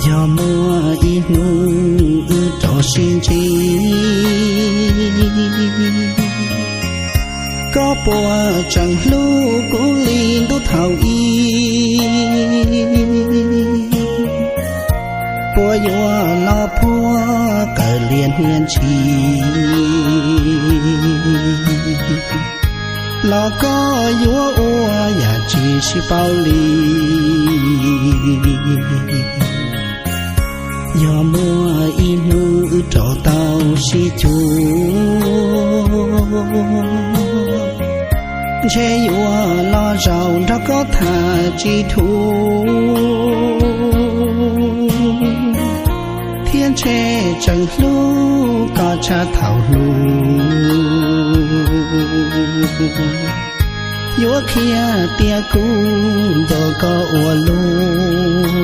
Yog muaj ib hnub wb rov sib ntsib, koj puas tseem hlub kuv li ntuj thaum ub? Puas yuav los puag kawg liaj hnia ntshis, los koj yuav ua yam tsis sib paub li? Yog muaj ib hnub wb rov tau sib cuag, ntshe yuav los zaum nrog koj tham tsis dhau, thiab ntshe tseem hlub koj tshaj thaum ub. Yuav qhia tias kuv nco koj ua luaj,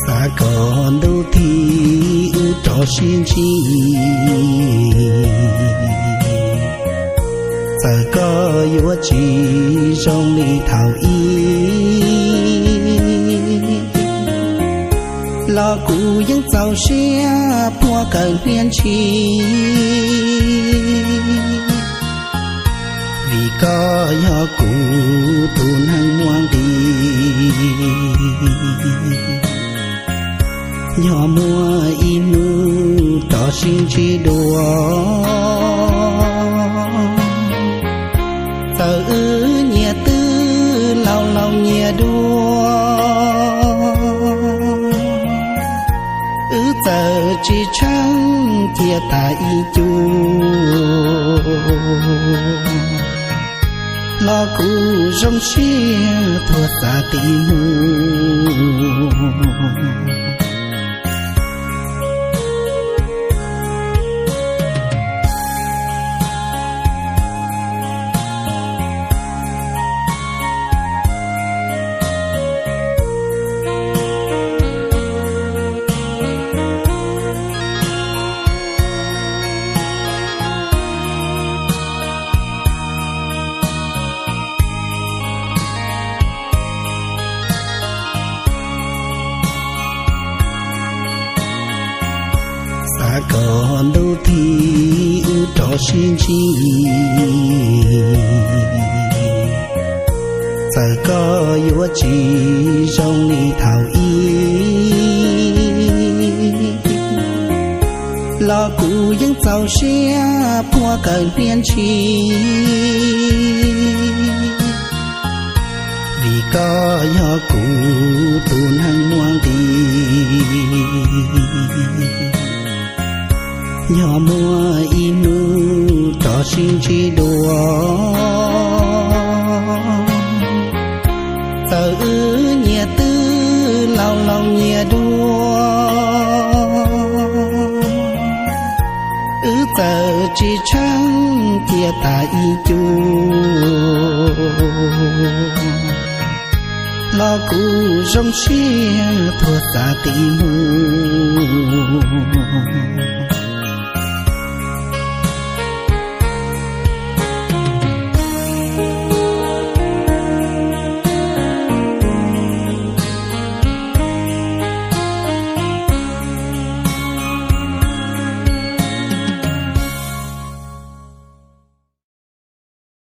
xav kom ntuj tig wb rov sib ntsib, txawm koj yuav tsis zoo li thaum ub, los kuv yeej txaus siab puag kawg hnia ntshis, vim koj yog kuv tus neeg muaj nqis. Yog muaj ib hnub rov sib ntsib dua, txawm wb nyias twb laus laus nyias dua, wb txawm tsis tsheej cia tas ib cuag, los kuv zoo siab tuag xav tim mus. Xav kom ntuj tig wb rov sib ntsib, txawm koj yuav tsis zoo li thaum ub, los kuv yeej txaus siab puag kawg hnia ntshis, vim koj yog kuv tus neeg muaj nqis. Yog muaj ib hnub rov sib ntsib dua, txawm wb nyias twb laus laus nyias dua, wb txawm tsis tsheej cia tas ib cuag, los kuv zoo siab tuag xav tim mus.